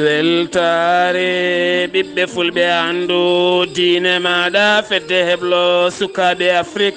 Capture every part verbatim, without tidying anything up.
Weltaare ɓiɓɓe fulɓe, anndu diine maaɗa, fedde heblo sukaaɓe Afrik.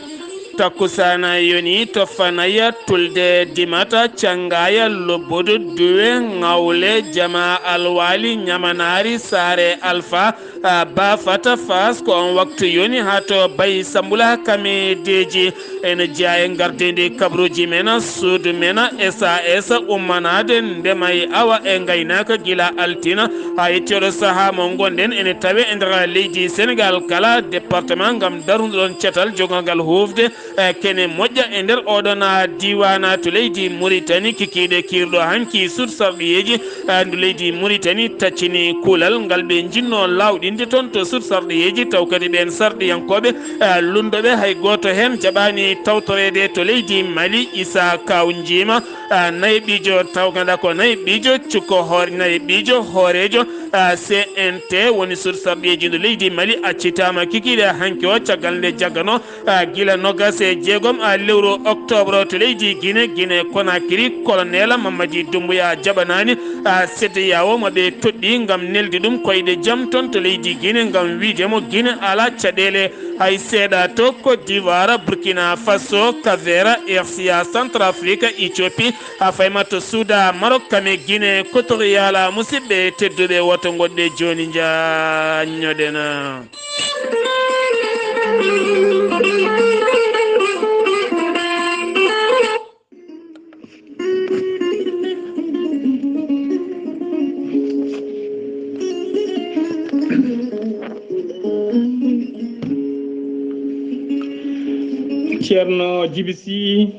Takkusaana yoni, toffanaya, tulde dimata, cangaya, lobbudu, duwe, ŋawle, jama, alwali, ñamanaari, saare, alfa, a, ba, fata, fas, ko on waktu yoni haa to bayi sambula kame deeji. Ene jeyaa e ngardiindi kabruuji men, suudu men, S A S, ummanaade ndema e awa e ngaynaaka gila altina haa yettii oɗo sahaa mo ngonɗen. Ene tawee e nder leydi Senegaal kala département ngam darnuɗon catal jogal ngal huufde, eh, kene moƴƴa e nder oɗon, ah, diiwaan to leydi Muritani, kikiiɗe kiirɗo hanki suudu sarɗiyeeji, ah, ndu leydi Muritani taccini kuulal ngal ɓe njinnoo laawɗinde toon to suudu sarɗiyeeji, taw kadi ɓeen sarɗiyankooɓe, ah, lunndooɓe hay gooto heen jaɓaani tawtoreede to leydi Mali. Issa Kaw Njiima, ah, nayeɓiijo, taw ganduɗaa ko nayeɓiijo, cukko hoore, nayeɓiijo hooreejo, ah, C N T, woni suudu sarɗiyeeji ndu leydi Mali, accitaama kikiiɗe hanki o caggal nde jagganoo, ah, gila noogas e jeegom, ah, lewru octobre to leydi Guinée, Guinée Conakry, Colonel Mamadi Doumbouya jaɓanaani, ah, C E D E A O mo ɓe toɗɗi ngam neldi ɗum koyɗe jam toon to leydi Guinée ngam wiide mo Guinée alaa caɗeele hay seeɗa. To Côte d'Ivoire, Burkina Faso, Cap-Vert, R C A, Centrafrique, Éthiopie, haa fayma to Soudan, Maroc, kame Guinée Équatoriale. Musidɓe tedduɓe, woto ngoɗɗe jooni, njaanñoɗen. Ceerno Jibi Sy,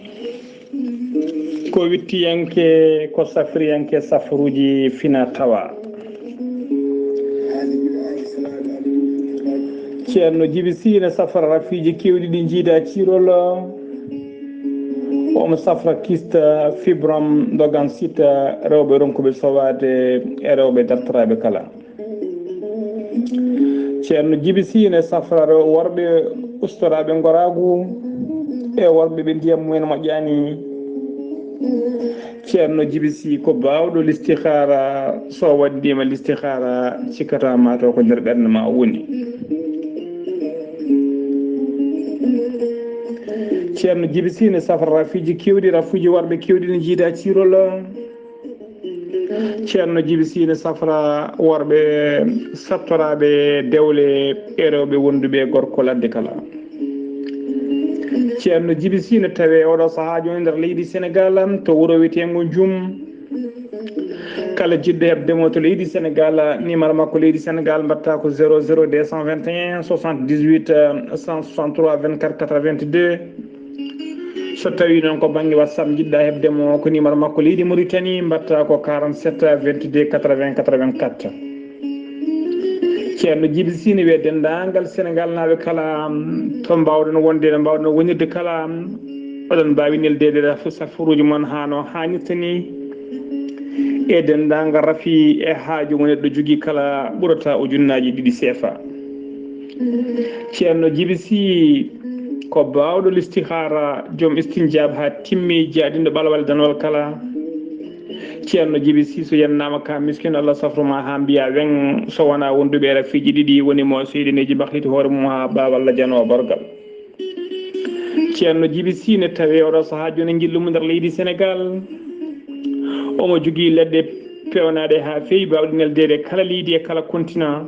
ko wittiyanke, ko safriyanke safruuji fina tawa. Ceerno Jibi Sy ne safra rafiiji keewɗi ɗi njiida ciirol. Omo safra kista, fibrom, dogan sita, rewɓe ronkuɓe sowaade e rewɓe dartoraaɓe kala. Ceerno Jibi Sy ne safra rew-, worɓe ustoraaɓe ngoraagu e worɓe ɓe ndiyam mumen moƴƴaani. Ceerno Jibi Sy ko baawɗo listihaara, so waɗdiima listihaara, cikkata ma taw ko nder ɓernde ma o woni. Ceerno Jibi Sy ne safra rafiiji keewɗi, rafuuji worɓe keewɗi ne njiida ciirol. Ceerno Jibi Sy ne safra worɓe sattoraaɓe dewle e rewɓe wonduɓe e gorko ladde kala. Ceerno Jibi Sy ne tawee oɗo sahaa jooni nder leydi Senegaal, to wuro wiyeteengo Njum. Kala jiɗɗo heɓde mo to leydi Senegaal, numéro makko leydi Senegaal mbaɗta ko zéro zéro deux cent vingt et un soixante-dix-huit cent soixante-trois vingt-quatre quatre-vingt-deux. So tawii noon ko bannge WhatsApp njiɗɗa heɓde mo, ko numéro makko leydi Mauritanie, mbaɗta ko quarante-sept vingt-deux quatre-vingts quatre-vingt-quatre. Ceerno Jibi Sy ne wiya denndaangal Senegaalnaaɓe kala, to mbaawɗon wonde, no mbaawɗon wonirde kala, oɗon mbaawi neldeede safruuji mon haa no haanirta ni, e denndaangal rafi e haaju mo neɗɗo jogii kala ɓurata ujunnaaji ɗiɗi seefa. Ceerno Jibi Sy ko baawɗo listihaara, joom istinjaab haa timmi, jaaɗinɗo ɓalwal danwal kala. Ceerno Jibi Sy, so yennaama ka miskin, Allah safru ma haa mbiya weŋ, so wonaa wonduɓe e rafiiji ɗiɗi, woni mo seydineeji bahliti hoore mum haa baawal lajano borgal. Ceerno Jibi Sy ne tawee oɗo sahaa jooni njillu mum nder leydi Senegaal. Omo jogii leɗɗe peewnaaɗe haa feewi, baawɗe neldeede kala leydi e kala continent.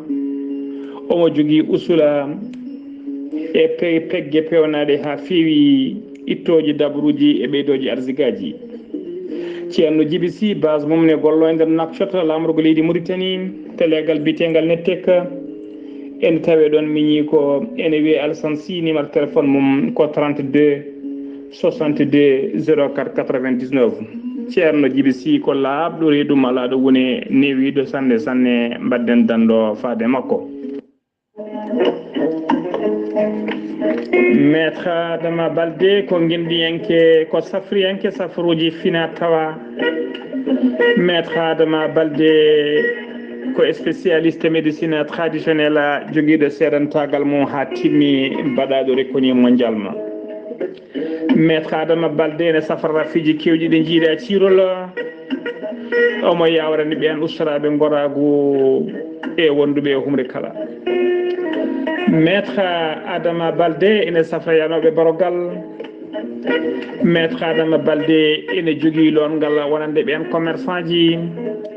Omo jogii usula e pe-, pegge peewnaaɗe haa feewi, ittooji dabruuji e ɓeydooji arsigaaji. Ceerno Jibi Sy, base mum ne gollo e nder Nouakchott, laamorgo leydi Mauritanie, teleegal biyeteengal Nettec. Ene tawee ɗoon miñi ko ene wiyee Alassane Sy, numéro téléphone mum ko trente-deux soixante-deux zéro quatre quatre-vingt-dix-neuf. Ceerno Jibi Sy ko laaɓɗo reedu, malaaɗo woni newiiɗo sanne sanne, mbaɗden danndo faade makko. Maître Adama Balde ko ngendiyanke, ko safriyanke safruuji fina tawa. Maître Adama Balde ko spécialiste médecine traditionnelle, jogiiɗo seedantaagal mum haa timmi, baɗaaɗo reconnu mondialement. Maître Adama Balde ene safrata piiji keewɗi ɗi njiiɗa ciirol. Omo yawrani ɓeen ustoraaɓe ngoraagu e wonduɓe e humre kala. Maître Adama Balde ene safra yanooɓe barogal. Maître Adama Balde ene jogii loongal wonande ɓeen commerçant ji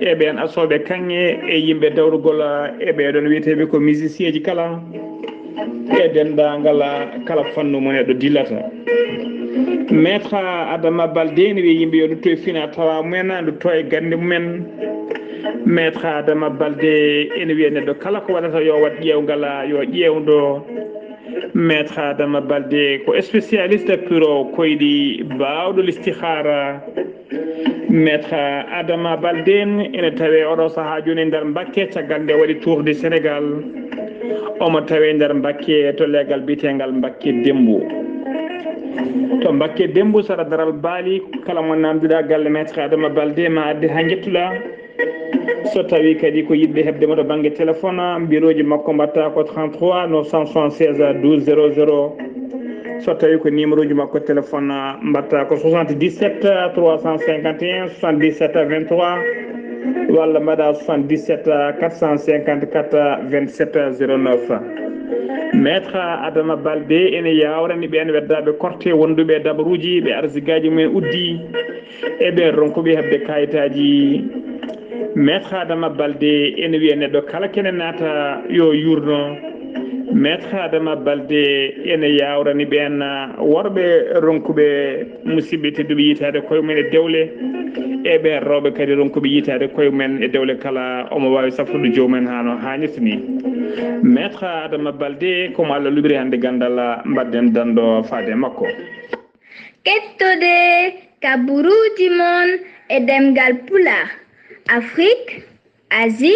e ɓeen asooɓe kaŋŋe e yimɓe dawrugol e ɓeeɗoon wiyeteeɓe ko musicien ji kala. E denndaangal kala fannu mo neɗɗo dillata. Maître Adama Balde ene wiya yimɓe yo ndutto e fina tawa mumen, ndutto e gannde mumen. Maître Adama Balde ene wiya neɗɗo kala ko waɗata yo waɗ ƴeewngal, yo ƴeewndo. Maître Adama Balde ko spécialiste puro koyɗi, baawɗo listihaara. Maître Adama Balde ene tawee oɗo sahaa jooni e nder Mbakke, caggal nde waɗi Tour du Sénégal. Omo tawee nder Mbakke to leegal biyeteengal Mbakke Dembo. To Mbakke Dembo, sara daral baali, kala mo naamnduɗaa galle Maître Adama Balde ma adde haa njettuɗaa. So tawii kadi ko yiɗɓe heɓde mo to bannge téléphone, mbirooji makko mbaɗta ko trente-trois neuf cent soixante-seize douze zéro zéro. So tawii ko numéro ji makko téléphone, mbaɗta ko soixante-dix-sept trois cent cinquante et un soixante-dix-sept vingt-trois, walla mbaɗa soixante-dix-sept quatre cent cinquante-quatre vingt-sept zéro neuf. Maître Adama Balde ene yawrani ɓeen weddaaɓe korte wonduɓe e dabaruuji, ɓe arsigaaji mumen uddi, e ɓeen ronkuɓe heɓde kayitaaji. Maître Adama Balde ene wiya neɗɗo kala kene naata yo yuurno. Maître Adama Balde ene yawrani ɓeen worɓe ronkuɓe musidɓe tedduɓe yitaade koye mumen e dewle, e ɓeen rewɓe kadi ronkuɓe yitaade koye mumen e dewle kala, omo waawi safrude joomum en haa no haanirta ni. Maître Adama Balde, ko mo Allah luɓiri hannde ganndal, mbaɗden danndo faade e makko. Kettode kaburuuji mon e ɗemngal Pulaar, Afrik, Asie,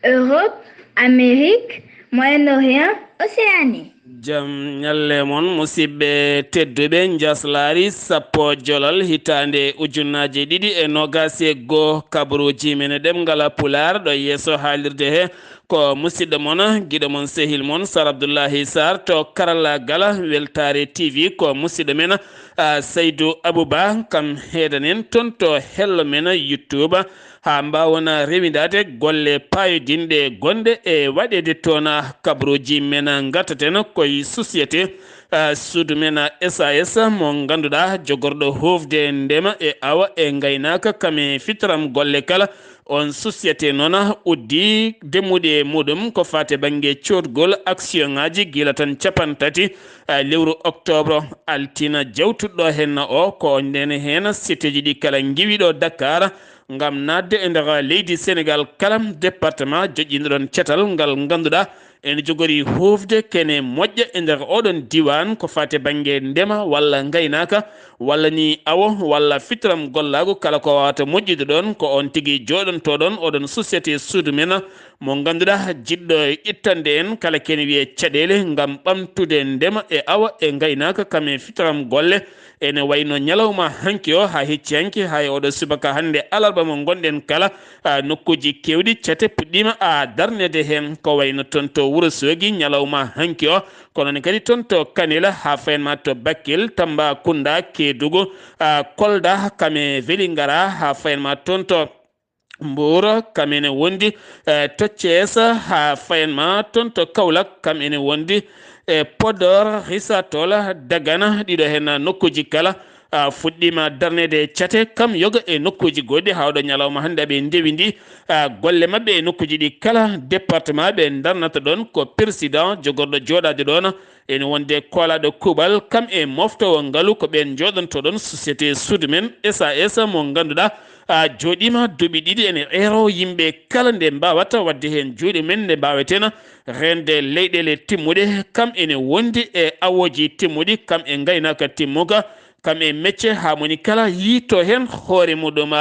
Europe, Amérique, Moyen-Orient, Océanie. Jam ñalle mon, musidɓe tedduɓe, njaslaari sappo jolal hitaande ujunnaaje ɗiɗi e noogaas e goo, kabaruuji men e ɗemngal Pulaar ɗo yeeso haalirde he. Ko musidɗo mon, giɗo mon, sehil mon, Sar Abdullahi Sar to karallaagal Weltaare T V. Ko musidɗo men, ah, Saydu Abuba, kam heedanen toon to hello men YouTube, haa mbaawon rewindaade golle paayodinɗe gonɗe e waɗeede toon. Kabaruuji men ngartaten koye société, ah, suudu men S A S mo ngannduɗaa jogorɗo huufde ndema e awa e ngaynaaka kam e fitram golle kala. On société noon uddii demmuɗe muɗum ko faati bannge coodgol action ŋaaji gila tan capanɗe tati, ah, lewru octobre, altine jawtuɗo heen o. Ko ndeen heen siteeji ɗi kala ngiwi ɗo Dakar ngam naatde e nder leydi Senegaal kala, département joƴƴinɗo ɗoon catal ngal ngannduɗaa ene jogori huufde kene moƴƴa e nder oɗon diiwaan ko faati bannge ndema walla ngaynaaka, walla ni awo walla fitram gollaagu kala ko waawata moƴƴude ɗoon, ko oon tigi jooɗantoo ɗoon, oɗon société suudu men mo ngannduɗaa jiɗɗo ittande en kala kene wiyee caɗeele ngam ɓamtude ndema e awa e ngaynaaka kam e fitram golle. Ene wayno ñalawma hanki o haa hecci hanki haa e oɗo subaka hannde alarba mo ngonɗen kala, ah, nokkuuji keewɗi cate puɗɗiima, ah, darneede heen, ko wayno toon to Wuro Soogi ñalawma hanki o, kono ne kadi toon to Kanel haa fayen ma to Bakel, Tambacounda, Kédougou, ah, Kolda, kam e Vélingara haa fayen ma toon to Mbour, kam ene wondi, eh, to Thiès, haa fayen ma toon to Kaolack, kam ene wondi, eh, Podor, Risatol, Dagana, ɗiɗo heen nokkuuji kala, ah, fuɗɗiima darneede e cate kam yoga e nokkuuji goɗɗi, haa oɗo ñalawma hannde aɓe ndewindi, ah, golle maɓɓe e nokkuuji ɗi kala, département ɓe darnata ɗoon ko président jogorɗo jooɗaade ɗoon, ene wonde koolaaɗo kuuɓal kam e moftoowo ngalu ko ɓeen njooɗantoo ɗoon société suudu men S A S mo ngannduɗaa, ah, jooɗiima duuɓi ɗiɗi ene eero yimɓe kala nde mbaawata waɗde heen juuɗe men nde mbaaweten reende leyɗeele timmuɗe, kam ene wondi e awooji timmuɗi, kam e ngaynaaka timmuka, kam e mecce haa moni kala yiito heen hoore muɗum.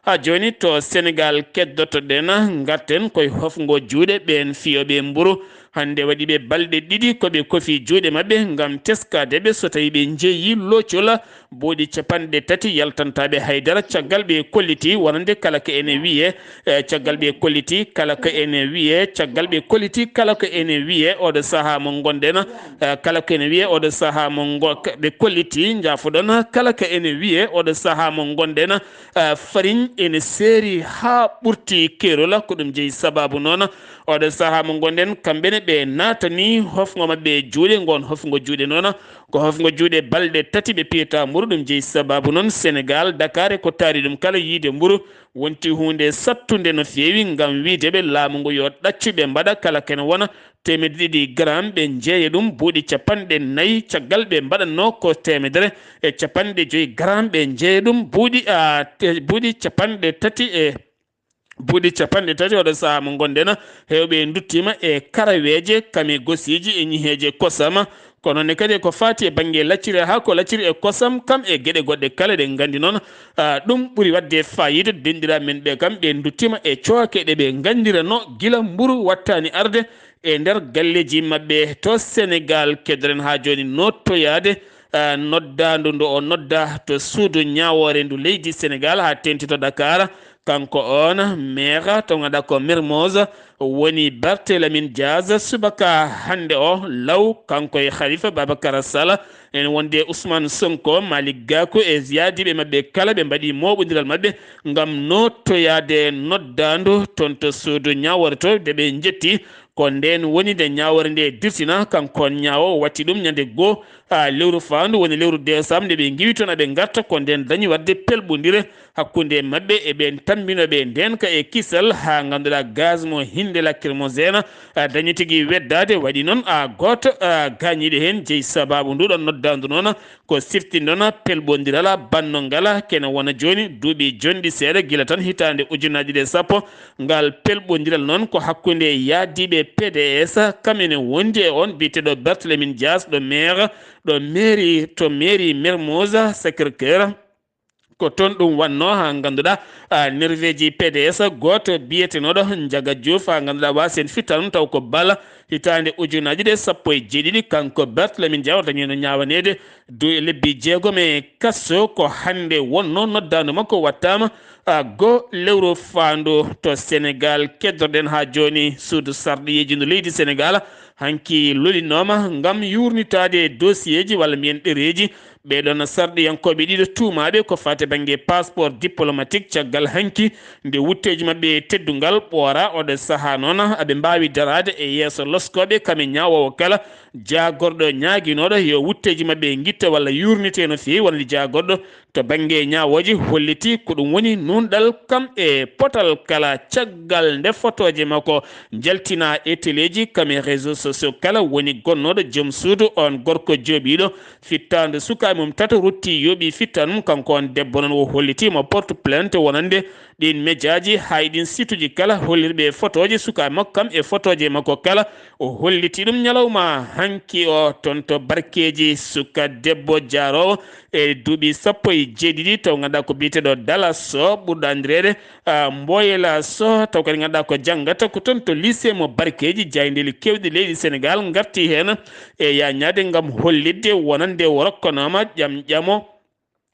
Haa jooni to Senegaal keddoto-ɗen, ngarten koye hofngo juuɗe ɓeen fiyooɓe mburu, Hannde waɗi ɓe balɗe ɗiɗi ko ɓe kofi juuɗe maɓɓe ngam teskaade ɓe so tawi ɓe njeyi loocol. Buuɗi capanɗe tati yaltantaa ɓe hay dara caggal ɓe kolliti wonande kala ko ene wiyee, eh, caggal ɓe kolliti kala ko ene wiyee, caggal ɓe kolliti kala ko ene wiyee oɗo sahaa mo ngonɗen, eh, kala ko ene wiyee oɗo sahaa mo ngo-, ɓe kolliti, njaafoɗon, kala ko ene wiyee oɗo sahaa mo ngonɗen, eh, fariñ ene seeri haa ɓurti keerol, ko ɗum jeyi sabaabu noon. Oɗo sahaa mo ngonɗen, kamɓe ne ɓe naatani hofngo maɓɓe e juuɗe, ngoon hofngo juuɗe noon, ko hofngo juuɗe balɗe tati ɓe piyata mburu, ɗum jeyi sabaabu noon Senegaal, Dakar e ko taari ɗum kala yiide mburu, wonti huunde sattunde no feewi ngam wiyde ɓe laamu ngu yo ɗaccu ɓe mbaɗa kala kene wona teemedde ɗiɗi garam, ɓe njeeya ɗum buuɗi capanɗe nayi, caggal ɓe mbaɗatnoo ko teemedere e capanɗe joyi garam, ɓe njeeya ɗum buuɗi, a, te-, buuɗi capanɗe tati e buuɗi capanɗe tati. Oɗo sahaa mo ngonɗen, heewɓe nduttiima e karaweeje, kame gosiiji e ñiheeje kosam. Kono ne kadi ko faati e bannge lacciri haa ko lacciri e kosam, kam e geɗe goɗɗe kala, ɗe nganndi noon, a, ɗum ɓuri waɗde faayiida. Denɗiraaɓe men ɓe kam, ɓe nduttiima e cooke ɗe ɓe nganndirano gila mburu wattaani arde e nder galleeji maɓɓe to Senegaal. Keddoren haa jooni nottoyaade, a, noddaandu ndu o nodda to suudu ñaawoore ndu leydi Senegaal haa teeŋti to Dakar. Kanko oon maire to ngannduɗaa ko Mermoz woni Barthélémy Dias. Subaka hannde o law, kanko e Khalifa Babacar Sall, ene wonde Ousmane Sonko, Malick Gakou e yaadiiɓe maɓɓe kala, ɓe mbaɗi mooɓondiral maɓɓe ngam nottoyaade noddaandu toon to suudu ñaawoore to, nde ɓe njetti ko ndeen woni nde ñaawoore nde dirtina. Kanko on ñaawo watti ɗum ñande goo, a, lewru faandu, woni lewru décembre, nde ɓe ngiwi toon aɓe ngarta, ko ndeen dañi waɗde pelɓondire hakkunde maɓɓe e ɓeen tammbinooɓe ndeenka e kisal, haa ngannduɗaa gaz mo hinnde lacrymogène, a, dañi tigi weddaade. Waɗi noon, a, gooto, a, gaañiiɗo heen jeyi sabaabu nduɗon noddaandu noon. Ko siftinɗon pelɓondiral banno ngal, kene wona jooni duuɓi jonɗi seeɗa gila tan hitaande ujunaaji ɗiɗi e sappo. Ngal pelɓondiral noon ko hakkunde yaadiiɓe P D S, kam ene wondi e on biyeteeɗo Barthélémy Dias ɗo maire, ɗo mairie, to mairie Mermoz Sacré-Cœur. Ko toon ɗum wannoo, haa ngannduɗaa, a, nerveeji P D S gooto biyetenooɗo Ndiaga Diouf, haa ngannduɗaa waasi en fittaanum taw ko bal hitaande ujunaaji ɗiɗi e sappo e jeeɗiɗi, kanko Barthélémy Dias o dañiino ñaawaneede du-, lebbi jeegom e kaso. Ko hannde wonnoo noddaandu makko wattaama, a, goo lewru faandu to Senegaal. Keddorɗen haa jooni suudu sarɗiyeeji ndu leydi Senegaal hanki lolinooma ngam yuurnitaade dosiyeeji walla mbiyen ɗereeji ɓee ɗoon sarɗiyankooɓe ɗiɗo tuumaaɓe ko faati bannge passeport diplomatique. Caggal hanki nde wutteeji maɓɓe teddungal ɓoora, oɗo sahaa noon aɓe mbaawi daraade e yeeso loskooɓe kam e ñaawoowo kala, jaagorɗo ñaaginooɗo yo wutteeji maɓɓe ngitte walla yuurnite no feewi, wonde jaagorɗo to bannge ñaawooje holliti ko ɗum woni nuunɗal kam e potal kala. Caggal nde fotooje makko njaltinaa e teleeji kam e réseaux sociaux kala, woni gonnooɗo joom suudu on gorko jooɓiiɗo fittaandu sukaaɓe mum tato rutti yooɓi fittaandu mum, kanko on debbo noon o hollitiima porte plainte wonande ɗiin mejaaji, hay ɗiin situji kala hollirɓe fotooje sukaaɓe makko kam e fotooje makko kala. O holliti ɗum ñalawma hanki o toon to Barkeeji, suka debbo jaaroowo e duuɓi sappo e jeeɗiɗi, taw ngannduɗaa ko biyeteeɗo Dallas Sow ɓurɗo anndireede, a, Mboyela Sow, taw kadi ngannduɗaa ko janngata ko toon to lycée mo Barkeeji. Jaayndeeli keewɗi leydi Senegaal ngarti heen e yaañaade ngam hollitde wonande o rokkanaama ƴamƴamo.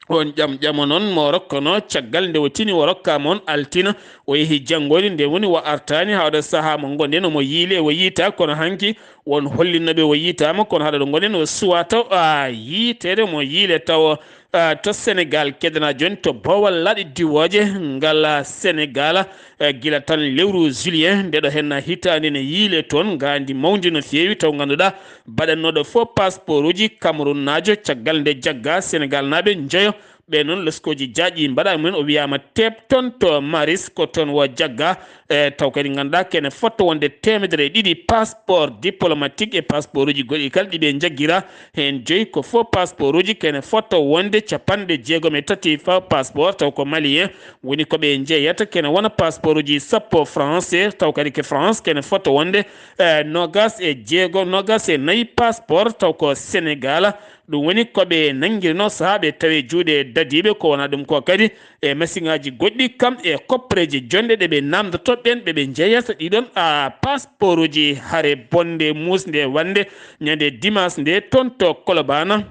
On ƴamƴamo noon mo rokkanoo, caggal nde o tini o rokkaama on altina, o yehi janngoyde, nde woni o artaani haa oɗo sahaa mo ngonɗen, omo yiile, o yiita, kono hanki won hollinnooɓe o yiitaama, kono haa ɗo ngonɗen o suwaa taw, a, yiiteede, omo yiile taw, a, to Senegaal. Keddana jooni to boowal laaɗe diwooje ngal, a, Senegaal, e gila tan lewru juillet nde ɗo heen hitaande ne yiile toon, ngaandi mawndi no feewi, taw ngannduɗaa baɗannooɗo fof passeport uji Camerounaajo, caggal nde jagga Senegaalnaaɓe njoyo, ɓe noon leskooji jaaƴɗi mbaɗaama mumen, o wiyaama teep toon to Maris, ko toon o jagga. E taw kadi ngannduɗaa kene fotto wonde teemedere e ɗiɗi passeport diplomatique e passeport uji goɗɗi kala ɗi ɓe njaggira, heen joyi ko fof passeport uji, kene fotto wonde capanɗe jeegom e tati fa passeport, taw ko malien woni ko ɓe njeeyata, kene wona passeport uji sappo français, taw kadi ko France, kene fotto wonde, eh, nogas e jeego, nogas e nayi passeport, taw ko Senegaal. Ɗum woni ko ɓe nanngirno sahaa ɓe tawi juuɗe dadiiɓe, ko wona ɗum ko kadi e masiŋaaji goɗɗi, kam e koppareeje jonɗe ɗe ɓe naamndotoo ɓeen ɓe ɓe njeyata ɗiɗon a pasporuuji hare bonnde muusnde wannde ñande dimaas nde toon to Kolobana.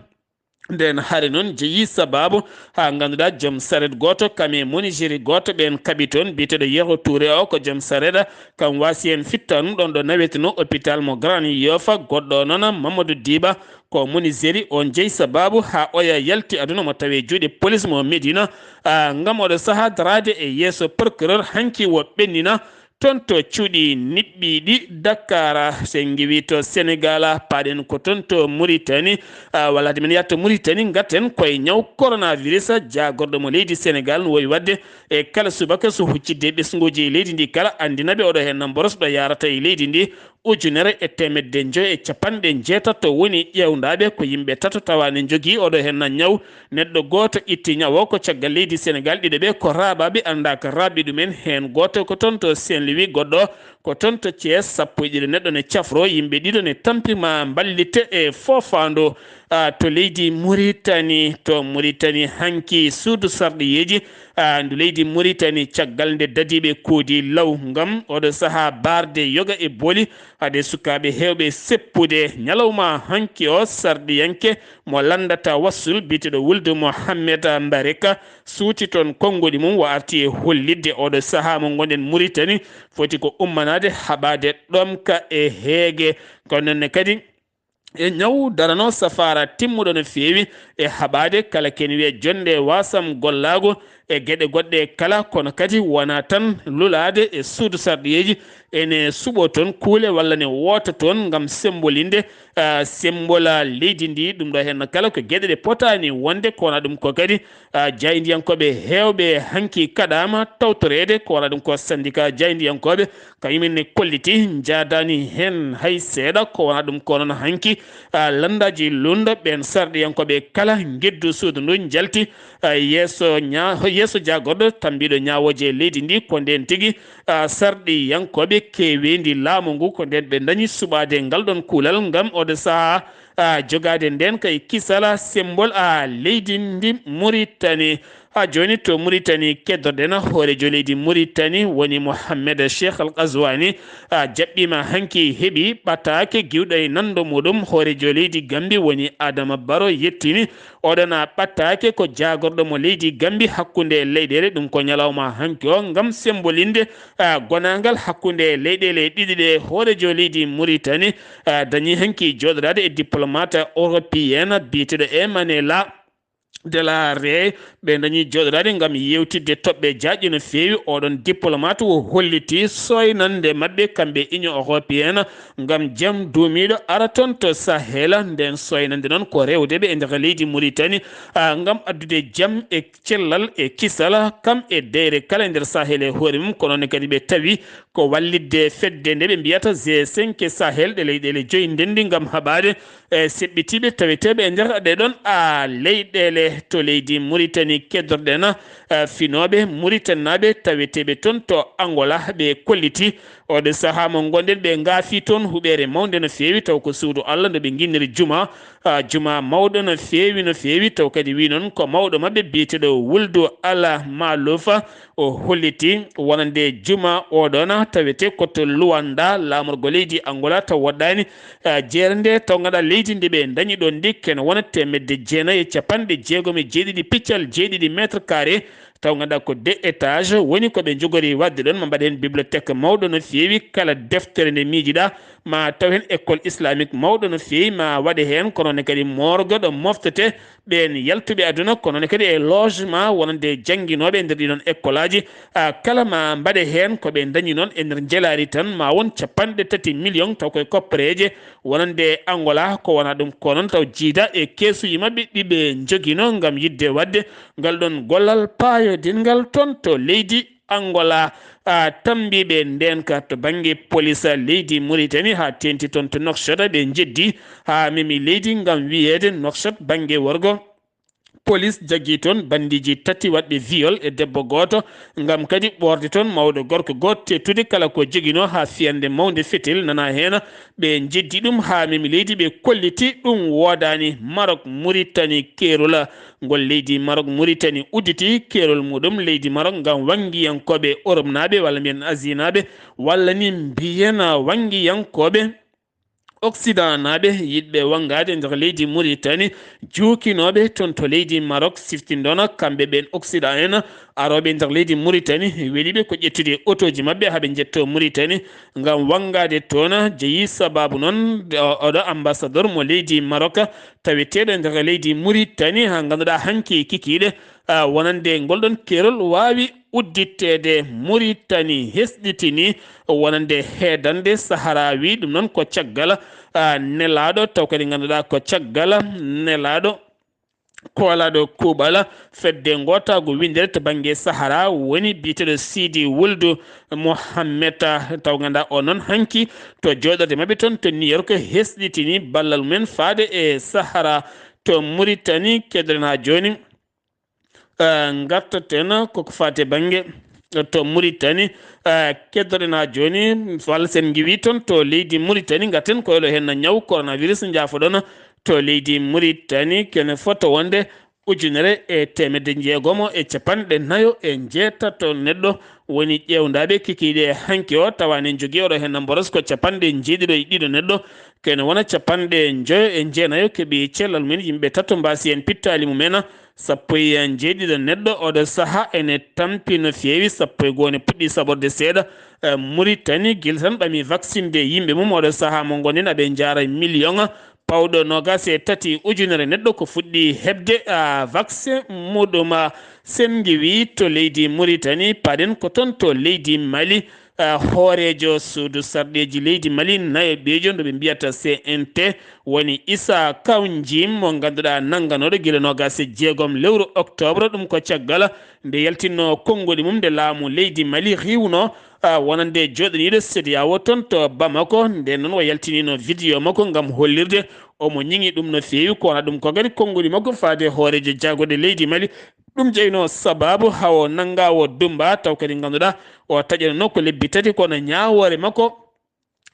Ndeen hare noon jeyi sabaabu haa ngannduɗaa joom saret gooto kam e monigeri gooto ɓeen kaɓi toon, biyeteeɗo Yero Touré o ko joom saret, kam waasi heen fittaanum ɗoon ɗo naweteno hôpital mo Grand Yoff. Goɗɗo o noon Mamadou Diba ko monigeri, oon jeyi sabaabu haa oya yalti aduna mo tawi e juuɗe police mo Médina, ah, ngam oɗo sahaa daraade e yeeso procureur hanki wo ɓennina toon to cuuɗi niɓɓiiɗi Dakar. So en ngiwii to Sénégal, paaɗen ko toon to Mauritanie, ah, walla hade men yahde to Mauritanie, ngarten koye ñaw coronavirus, jaagorɗo mo leydi Sénégal no wowi waɗde e kala subaka so huccidde ɓesnguuji e leydi ndi kala, anndina ɓe oɗo heen mboros ɗo yaarata e leydi ndi, ujunere e teemedde njoyo e capanɗe njeetato woni ƴeewndaaɓe, ko yimɓe tato tawa ne njogii oɗo heen ñaw. Neɗɗo gooto itti ñaw o ko caggal leydi Sénégal, ɗiɗo ɓe ko raaɓaaɓe anndaa ko raaɓi ɗumen, heen gooto ko toon to Saint-Louis, goɗɗo ko toon to Thiès, sappo e ɗiɗo neɗɗo ne cafroo, yimɓe ɗiɗo ne tampi ma mballitte e foofaandu, ah, to leydi Mauritanie. To Mauritanie hanki suudu sarɗiyeeji, ah, ndu leydi Mauritanie caggal nde dadiiɓe koodi law ngam oɗo sahaa baarde yoga e booli, hade sukaaɓe heewɓe seppude. Ñalawma hanki o sarɗiyanke mo lanndata wassul biyeteeɗo Wuldu Mohammed Mbareka suuti toon konnguɗi mum, o arti e hollitde oɗo sahaa mo ngonɗen Mauritanie foti ko ummanaade haɓaade ɗomka e heege. Kono noon ne kadi e ñaw darano safaara timmuɗo no feewi e haɓaade kala ken wiya jonnde wasam gollaagu e geɗe goɗɗe kala, kono kadi wona tan lulaade e suudu sarɗiyeeji, ene suɓo toon kuule walla ne woota toon ngam sembolinde, ah, sembola leydi ndi. Ɗum ɗo heen kala ko geɗe ɗe potaani wonde, ko wona ɗum ko kadi, ah, jaayndiyankooɓe heewɓe hanki kaɗaama tawtoreede, ko wona ɗum ko syndicat jaayndiyankooɓe, kañumen ne kolliti, njaadaani heen hay seeɗa, ko wona ɗum ko noon hanki, ah, lanndaaji luulndo ɓeen sarɗiyankooɓe kala ngeddu suudu ndu njalti, ah, yeeso ña-, yeeso jaagorɗo tambiiɗo ñaawooje leydi ndi, ko ndeen tigi, ah, sarɗiyankooɓe keeweendi laamu ngu, ko ndeen ɓe ndañi suɓaade ngal ɗoon kuulal ngam oɗo sahaa, ah, jogaade ndeen kay kisala sembol, ah, leydi ndi Mauritanie. Haa jooni to Mauritanie keddorɗen, hooreejo leydi Mauritanie woni Mohamed Cheikh Al Ghazouani, ah, jaɓɓiima hanki, heɓi ɓataake giwɗo e nanndo muɗum. Hooreejo leydi Gambie woni Adama Barrow yettini oɗon ɓataake ko jaagorɗo mo leydi Gambie hakkunde leyɗeele. Ɗum ko ñalawma hanki o ngam sembolinde, ah, gonaangal hakkunde leyɗeele ɗiɗi ɗe. Hooreejo leydi Mauritanie, ah, dañi hanki jooɗoraade e diplomate européen biyeteeɗo Emmanuela de la Rey. Ɓe dañi jooɗoraade ngam yeewtidde toɓɓe jaajɗe no feewi. Oɗon diplomate o holliti soynande maɓɓe kamɓe Union européenne ngam jam duumiiɗo ara toon to Sahel. Nden soynande noon ko rewde ɓe e nder leydi Mauritanie, ah, ngam addude jam e cellal e kisal kam e deyre kala e nder Sahel e hoore mum. Kono ne kadi ɓe tawi ko wallitde fedde nde ɓe mbiyata G cinq Sahel, ɗe leyɗeele joyi ndenndi ngam haɓaade e seɓɓitiiɓe taweteeɓe e nder ɗe ɗon, a, leyɗeele. To leydi Mauritanie keddorɗen, a, finooɓe Mauritanie naaɓe taweteeɓe toon to Angola, ɓe kolliti oɗo sahaa mo ngonɗen, ɓe ngaafi toon huɓeere mawnde no feewi, taw ko suudu Allah nde ɓe nginniri juma, a, juma mawɗo no feewi, no feewi, taw kadi wi noon ko mawɗo maɓɓe biyeteeɗo Wuldu Ala Maalufa. O holliti wonande juma oɗon tawete ko to Luanda, laamorgo leydi Angola, taw woɗɗaani, eh, jeere nde, taw ngannduɗaa leydi ndi ɓe ndañi ɗon ndi, kene wona teemedde jeenayi e capanɗe jeegom e jeeɗiɗi piccal jeeɗiɗi mètre carré, taw ngannduɗaa ko deux étages woni ko ɓe njogori waɗde ɗon, ma mbaɗe heen bibliothèque mawɗo no feewi, kala deftere nde miijiɗaa, ma taw heen école islamique mawɗo no feewi, ma waɗe heen, kono ne kadi morgue ɗo moftetee ɓeen yaltuɓe aduna, kono ne kadi e logement wonande jannginooɓe e nder ɗii ɗoon école aji, a, kala ma mbaɗe heen ko ɓe ndañi noon e nder njelaari tan, ma won capanɗe tati million taw koye koppareeje wonande Angola, ko wona ɗum ko noon taw jiida e keesuuji maɓɓe ɗi ɓe njoginoo ngam yiɗde waɗde ngal ɗoon gollal paayodinngal toon to leydi Angola, a, tammbiiɓe ndeenka to bannge polis leydi Mauritanie haa teeŋti toon to Nouakchott, ɓe njeddi haa memi leydi ngam wiyeede Nouakchott bannge worgo, Polis jaggi toon banndiiji tati waɗɓe viol e debbo gooto, ngam kadi ɓoorde toon mawɗo gorko gooto, teettude kala ko joginoo haa fiyannde mawnde fetel nana heen. Ɓe njeddi ɗum haa memi leydi, ɓe kolliti ɗum woodaani. Maroc, Mauritanie, keerol ngol leydi Maroc, Mauritanie udditi keerol muɗum leydi Maroc ngam wanngiyankooɓe Oropnaaɓe, walla mbiyen Asianaaɓe, walla ni mbiyen wanngiyankooɓe Occidentnaaɓe yiɗɓe wanngaade nder leydi Mauritanie, juukinooɓe toon to leydi Maroc, siftindono kamɓe ɓeen Occident en arooɓe nder leydi Mauritanie, weliɓe ko ƴettude otooji maɓɓe haa ɓe njetto Mauritanie ngam wanngaade toon. Jeyi sabaabu noon, o-, oɗo ambassadeur mo leydi Maroc taweteeɗo nder leydi Mauritanie, haa ngannduɗaa hanki kikiiɗe, ah, wonande ngol ɗon keerol waawi udditteede Mauritanie, hesɗitini wonande heedande Sahara. Wi ɗum noon ko caggal, ah, nelaaɗo, taw kadi ngannduɗaa ko caggal nelaaɗo koolaaɗo kuuɓal fedde ngootaagu winndere to bannge Sahara woni biyeteeɗo Sidi Wuldu Mohammed, taw ngannduɗaa o noon hanki to jooɗorde maɓɓe toon to New York hesɗitini ballal mumen faade e Sahara to Mauritanie. Keddora haa jooni. Eh, ngartaten koko faati e bannge to Mauritanie. Eh, keddoɗen haa jooni, walla sen ngiwi toon to leydi Mauritanie, ngarten ko elo heen ñaw coronavirus, njaafoɗon to leydi Mauritanie, kene fota wonde ujunere e teemedde jeegomo e capanɗe nayo e njeetato neɗɗo woni ƴeewndaaɓe kikiiɗe hanki o, tawa ne jogii oɗo heen mboros ko capanɗe jeeɗiɗo e ɗiɗo neɗɗo, kene wona capanɗe njoyo e jeenayo keɓi cellal mumen, yimɓe tato mbaasi heen pittaali mumen, sappo e jeeɗiɗo neɗɗo. Oɗo sahaa ene tampi no feewi, sappo e goo ne puɗɗi saɓorde seeɗa. Eh, Mauritanie gila tan ɓami vaccinde yimɓe mum, oɗo sahaa mo ngonɗen aɓe njaara million pawɗo noogaas e tati ujunere neɗɗo ko fuɗɗi heɓde, ah, vaccin muɗum. Sen ngiwi to leydi Mauritanie, paɗen ko toon to leydi Mali. Ah, hooreejo suudu sarɗeeji leydi Mali, nayeɓeejo ndu ɓe mbiyata C N T, woni Issa Kawnjim, mo ngannduɗaa nannganooɗo gila noogaas e jeegom lewru octobre, ɗum ko caggal nde yaltinno konnguli mum nde laamu leydi Mali riiwno, ah, wonande jooɗaniiɗo C E D E A O toon to Bamako. Nden noon o yaltiniino video makko ngam hollirde omo ñiŋi ɗum no feewi, ko wona ɗum ko kadi konnguli makko faade hooreejo jaagorɗe leydi Mali. Ɗum jeyno sabaabu haa o nannga o dummba, taw kadi ngannduɗaa o taƴanno ko lebbi tati, kono ñaawoore makko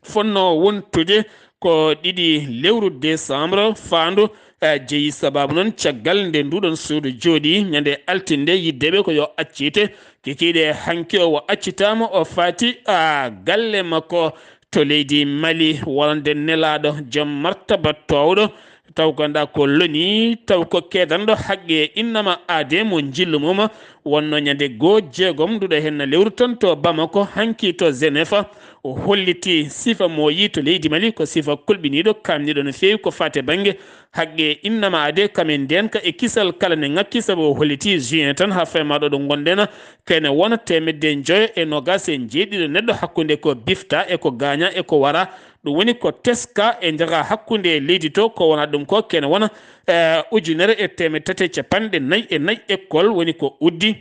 fotno wontude ko ɗiɗi lewru décembre faandu, eh, jeyi sabaabu noon caggal nde nduɗon suudu jooɗi ñande altinde yiddeɓe ko yo accite kikiiɗe hanki o accitaama o faati a galle makko to leydi Mali wonande nelaaɗo joom martaba toowɗo taw ko nda ko loni, taw ko keedanɗo haqqe innama aade mo njillu mum wonno ñande goo jeegom nduɗo henna lewru tan to Bamako hanki to Genève. O holliti sifa mo yi to leydi Mali ko sifa kulɓiniiɗo, kaamniiɗo no feewi ko faate bannge haqqe innama aade kam e ndenka e kisal kala ne ŋakki, sabu o holliti juin tan haa fayma ɗo ɗo ngonɗen kene wona teemedde njoyo e noogaas e njeeɗiɗo neɗɗo hakkunde ko bifta e ko gaaña e ko wara. Ɗum woni ko teska e njaga hakkunde leydi to, ko wona ɗum ko kene wona, eh, ujunere e teemedde tati e capanɗe nayi e nayi école woni ko uddi.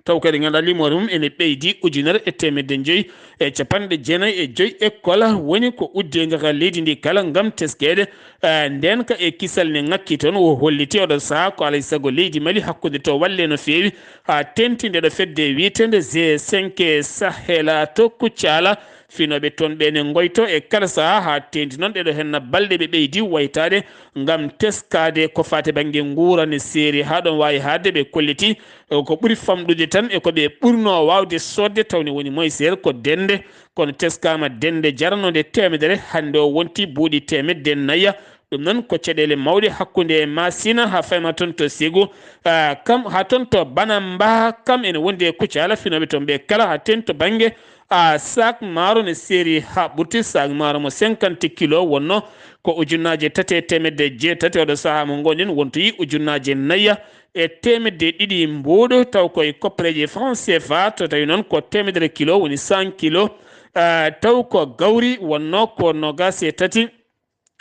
Taw kadi ngannduɗaa limoore mum ene ɓeydi ujunere e teemedde njoyi e capanɗe jeenayi e joyi école woni ko uddi e njaga leydi ndi kala ngam teskeede, eh, ndenka e kisal ne ŋakki toon. O holliti oɗo sahaa ko alay sago leydi Mali hakkunde to walle no feewi haa tenti nde ɗo fedde wiyeteende G cinq Sahel to Kucala. Finooɓe toon ɓe ne ngoyto e kala sahaa haa teenti noon ɗeɗo henna balɗe ɓe ɓeydi waytaade ngam teskaade ko faati bannge nguura ne seeri haa ɗoon waawi haadde ɓe kolliti ko ɓuri famɗude tan e ko ɓe ɓurnoo waawde soodde tawde woni moyseer ko dennde, kono teskaama dennde jaranoonde teemedere, hannde o wonti buuɗi teemedde naya. Ɗum noon ko caɗeele mawɗe hakkunde e Masina haa fayma toon to Segu, ah, kam haa toon to Banamba, kam ene wondi e Kucala, finooɓe toon ɓe kala haa teenti to bannge, ah, saak maaro ne seeri haa ɓurti, saak maaro mo cinquante kilo wonno ko ujunnaaje tati e teemedde jeetati, oɗo sahaa mo ngonɗen wontoyi ujunnaaje naya e teemedde ɗiɗi mbuuɗu, taw koye koppereeje franc C F A, to tawi noon ko teemedere kilo woni cent kilo, ah, taw ko gawri wonno ko noogaas e tati,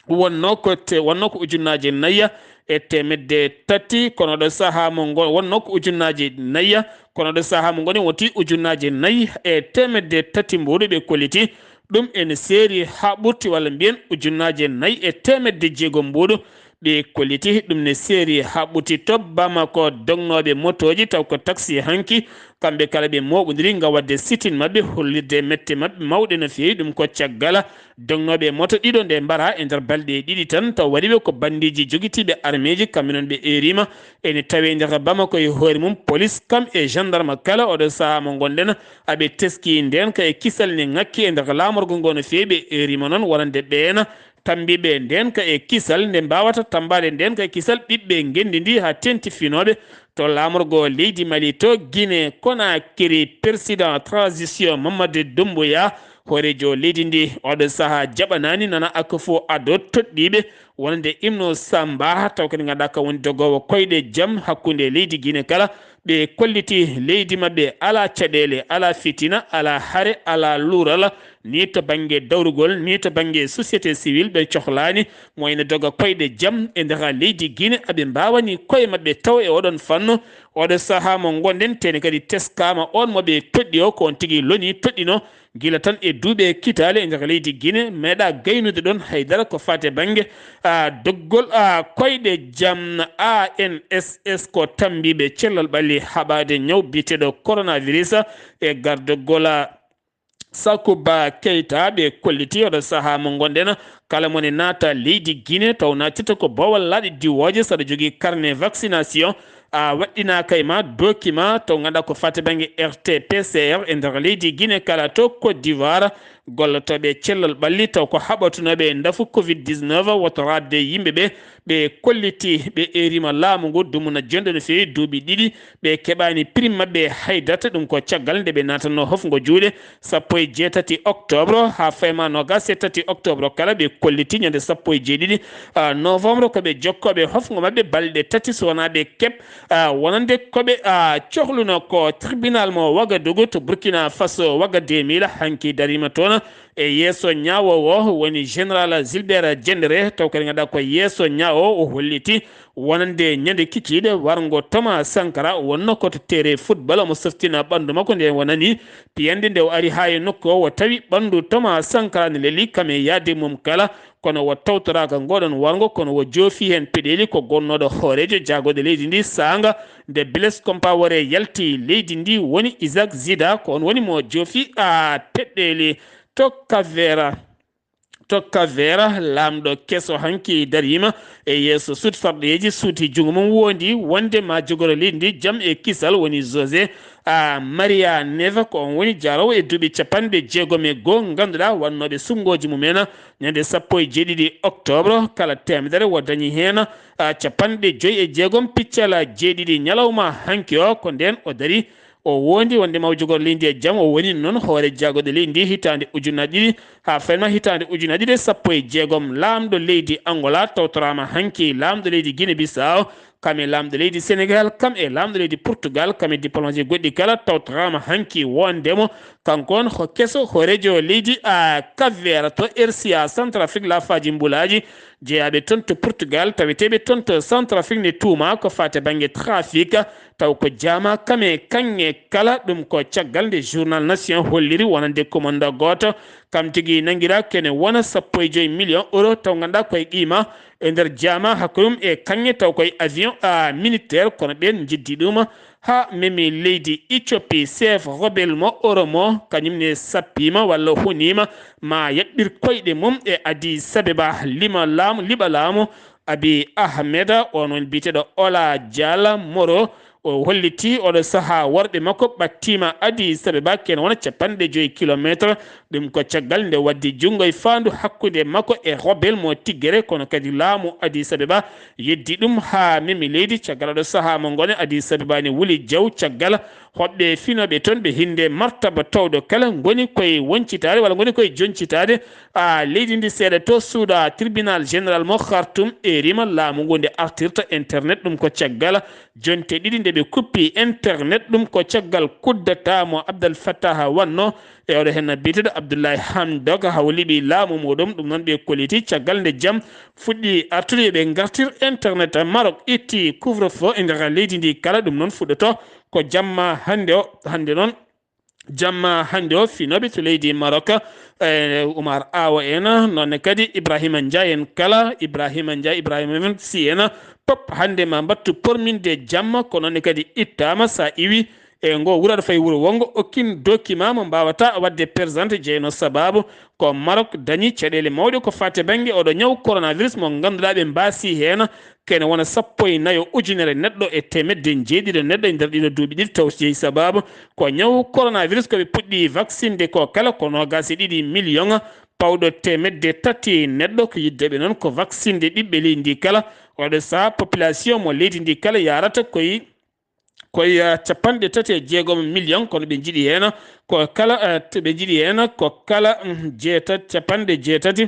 wonno ko te-, wonno ko ujunnaaje naya e teemedde tati, kono ɗo sahaa mo ngo-, wonno ko ujunnaaje naya, kono ɗo sahaa mo ngoni wonti ujunnaaje nayi e teemedde tati mbuuɗu ɓe kolliti. Ɗum ene seeri haa ɓurti walla mbiyen ujunnaaje nayi e teemedde jeegom mbuuɗu. Ɓe kolliti ɗum ne seeri haa ɓuti to Bamako. Dognooɓe motooji taw ko taksi hanki, kamɓe kala ɓe mooɓondiri ngam waɗde sitin maɓɓe, hollirde mette maɓɓe mawɗe no feewi. Ɗum ko caggal dognooɓe moto ɗiɗo nde mbara e nder balɗe ɗiɗi tan, taw waɗi ɓe ko bandiiji jogitiiɓe armeeji, kamɓe noon ɓe eeriima. Ene tawee nder Bamako e hoore mum, polis kam e gendarme kala oɗo sahaa mo ngonɗen, aɓe teski ndeen ka e kisal ne ŋakki e nder laamorgo ngo no feewi. Ɓe eeriima noon wonande ɓeen tambiiɓe ndeen ka e kisal nde mbaawata tambaade ndeen ka e kisal ɓiɓɓe ngenndi ndi haa teeŋti finooɓe to laamorgo leydi Mali to Guinée Conakry. Président transition Mamadou Doumbouya, hooreejo leydi ndi, oɗo sahaa jaɓanaani nana Akufo-Addo toɗɗiiɓe wonande Ibnu Samba, taw kadi ngannduɗaa ka woni dogoowo koyɗe jam hakkunde leydi Guinée kala. Ɓe kolliti leydi maɓɓe alaa caɗeele, alaa fitina, alaa hare, alaa luural, ni to bannge dawrugol, ni to bannge société civile, ɓe cohlaani mo ina doga koyɗe jam e nder leydi Guinée. Aɓe mbaawani koye maɓɓe taw e oɗon fannu. Oɗo sahaa mo ngonɗen, tene kadi teskaama on mo ɓe toɗɗi o, ko on tigi loni toɗɗino gila tan e duuɓe kitaale e nder leydi Guinée, meeɗa gaynude ɗon haydara ko faati e bannge, a, doggol, a, koyɗe jam. A N S S ko tambiiɓe cellal ɓalli haɓaade ñaw biyeteeɗo coronavirus e gardogol, a, Sakuba Keita. Ɓe kolliti oɗo sahaa mo ngonɗen, kala mo ne naata leydi Guinée taw naatirta ko boowal laaɗe diwooje, saɗa jogii carnet vaccination, a waɗɗinaaka e ma document taw ngannduɗaa ko faati bannge R T P C R e nder leydi Guinée kala to Côte d'Ivoire, gollotooɓe cellal ɓalli taw ko haɓatunooɓe e ndafu covid dix-neuf woto raɓde yimɓe ɓe. Ɓe kolliti ɓe eeriima laamu ngu dumunna jonde no feewi duuɓi ɗiɗi, ɓe keɓaani prime maɓɓe haydara. Ɗum ko caggal nde ɓe naatanno hofngo juuɗe sappo e jeetati octobre haa fayma noogaas e tati octobre kala. Ɓe kolliti ñande sappo e jeeɗiɗi, a, novembre ko ɓe jokkooɓe hofngo maɓɓe balɗe tati so wonaa ɓe keɓ, a, wonande ko ɓe, a, cohluno ko tribunal mo Wagadugu to Burkina Faso. Wagademila hanki dariima toon e yeeso ñaawoowo woni général Gilbert Diendéré, taw kadi ngannduɗaa ko yeeso ñaawoowo o holliti wonande ñande kikiiɗe warngo Thomas Sankara wonno ko to terrain football, omo softina ɓanndu makko nde wonani piyande nde o ari haa e nokku o, o tawi ɓanndu Thomas Sankara ne leli kam e yahde mum kala, kono o tawtoraaka ngoɗon warngo, kono o joofi heen peɗeeli ko gonnooɗo hooreejo jaagorɗe leydi ndi saanga nde Blaise Compaoré yalti leydi ndi woni Isaac Zida, ko on woni mo joofi a peɗeeli to Kavera. To Kavera, laamɗo keso hanki dariima e yeeso suuɗ farɗeeji, suuti junngo mum wondi wonde ma jogoro leydi ndi jam e kisal woni José a Maria Neva, ko on woni jaaroowo e duuɓi capanɗe jeegom e goo, ngannduɗaa wannooɓe sunngooji mumen ñande sappo e jeeɗiɗi octobre, kala teemedere o dañi heen, a, capanɗe joy e jeegom piccal jeeɗiɗi ñalawma hanki o, ko ndeen o dari, o wondi wonde ma o jogor leydi e jam, o woni noon hoore jaagorɗe leydi ndi hitaande ujunnaji ɗiɗi haa fayma hitaande ujunnaji ɗiɗi e sappo e jeegom. Laamɗo leydi Angola tawtoraama hanki laamɗo leydi Guinée Bissau, kam e laamɗo leydi Sénégal, kam e laamɗo leydi Portugal, kam e diplomatie goɗɗi kala tawtoraama hanki wondemo kanko on ko keso hooreejo leydi a Cap Vert to R C A Centrafrique, laafaaji mbulaaji jeyaaɓe toon to Portugal, taweteeɓe toon to Centrafrique ne tuuma ko faati bannge trafic, taw ko jaama kam e kaŋŋe kala. Ɗum ko caggal nde journal Nation holliri wonande commandant gooto, kam tigi nanngiraa kene wona sappo e joy million euro, taw ngannduɗaa koye qima e nder jaama hakkunde mum e kaŋŋe taw koye avion a militaire, kono ɓeen njeddi ɗum haa memi leydi Éthiopie. Chef rebelle mo Oromo kañum ne sappiima walla honiima ma yaɓɓir koyɗe mum e Addis Abeba lima laamu, liɓa laamu Abiy Ahmed, on woni biyeteeɗo Ola Jala Moro. O holliti oɗo sahaa worɓe makko ɓattiima Addis Abeba, ken wona capanɗe joy kilometre. Ɗum ko caggal nde waddi junngo e faandu hakkunde makko e rebelle mo Tiggere, kono kadi laamu Addis Abeba yeddi ɗum haa memi leydi. Caggal oɗo sahaa mo ngone Addis Abeba ne wuli jaw caggal hoɓɓe finooɓe toon ɓe hinde martaba towɗo kala ngoni koye woncitaade walla ngoni koye joncitaade a leydi ndi seeɗa to suuɗa tribunal général mo Khartoum. E rima laamu ngu nde artirta internet, ɗum ko caggal jonte ɗiɗi nde ɓe kuppi internet, ɗum ko caggal kuddata mo Abdel Fattah wanno e oɗo henna biyeteeɗo Abdoulaye Hamdok haw liɓi laamu muɗum. Ɗum noon ɓe kolliti caggal nde jam fuɗɗi artude yo ɓe ngartir internet. Maroc itti couvre-feu e nder leydi ndi kala, ɗum noon fuɗɗoto ko jamma hannde o. Hannde noon Jamma hannde o, finooɓe to leydi Maroc, e Oumar Awa en, noonne kadi Ibrahima Ndiaye en kala, Ibrahima Ndiaye, Ibrahima si en, pop hannde ma mbattu porminde jamma, ko noonne kadi ittaama, sa iwi e ngo wuro aɗa fayi wuro wonngo, okkin document mo mbaawata waɗde présenté, jeyno sababu ko Maroc dañi caɗeele mawɗe ko faati bannge oɗo ñaw coronavirus mo ngannduɗaa ɓe mbaasi heen kene wona sappo e nayo ujunere neɗɗo e teemedde jeeɗiɗo neɗɗo e nder ɗiɗo duuɓi ɗiɗi, taw jeyi sababu ko ñaw coronavirus ko ɓe puɗɗi vaccinde ko kala ko noogaas e ɗiɗi million pawɗo teemedde tati neɗɗo. Ko yiddeɓe noon ko vaccinde ɓiɓɓe leydi ndi kala, oɗo saha population mo leydi ndi kala yarata koye koye, eh, capanɗe tati e jeegom million, kono ɓe njiɗi heen ko kala, eh, t-, ɓe njiɗi heen ko kala, mm, jeetati, capanɗe jeetati,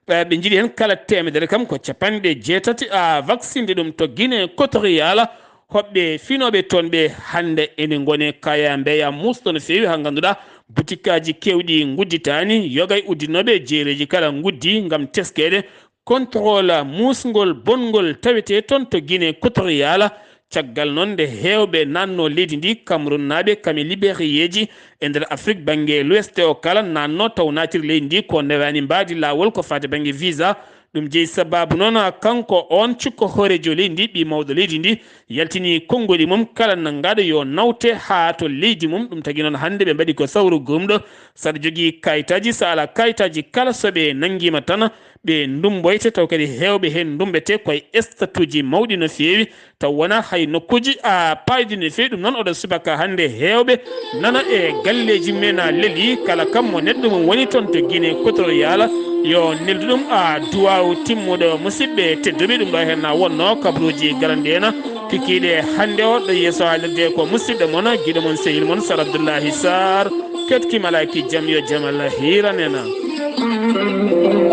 eh, ɓe njiɗi heen kala teemedere kam ko capanɗe jeetati a vaccinde ɗum to Guinée Equatorial. Hoɓɓe finooɓe toon ɓe hannde ene ngone kaya mbeya muusɗo no feewi, haa ngannduɗaa butikaaji keewɗi ngudditaani, yoga e uddinooɓe e jeereeji kala nguddi ngam teskeede contrôle muusngol bonngol tawetee toon to Guinée Equatorial. Caggal noon nde heewɓe naatnoo leydi ndi, Cameroun naaɓe, kame Libériyeeji e nder Afrik bannge l'Ouest o kala naatnoo taw naatiri leydi ndi ko ndewaani mbaadi laawol ko faati bannge visa. Ɗum jeyi sababu noon kanko oon cukko hooreejo leydi ndi, ɓii mawɗo leydi ndi, yaltini konngoɗi mum kala nanngaaɗo yo nawte haa to leydi mum. Ɗum tagi noon hannde ɓe mbaɗi ko sawru gumɗo. Saɗa jogii kayitaaji, so alaa kayitaaji kala so ɓe nanngiima tan ɓe ndummboyte, taw kadi heewɓe heen ndummbetee koye statuuji mawɗi no feewi, taw wonaa hay nokkuuji a paaydi no feewi. Ɗum noon oɗo subaka hannde heewɓe nana e galleeji men a leli, kala kam mo neɗɗo mum woni toon to Guinée Equatorial, yo neldu ɗum a duwaaw timmuɗo. Musidɓe tedduɓe, ɗum ɗo heen na wonnoo kabaruuji garande en kikiiɗe hannde o, ɗo yeeso haalirde ko musidɗo mon, giɗo mon, sehil mon, Sar Abdullahi Sar. Ketki malaaki jam yo jamal hiiran en.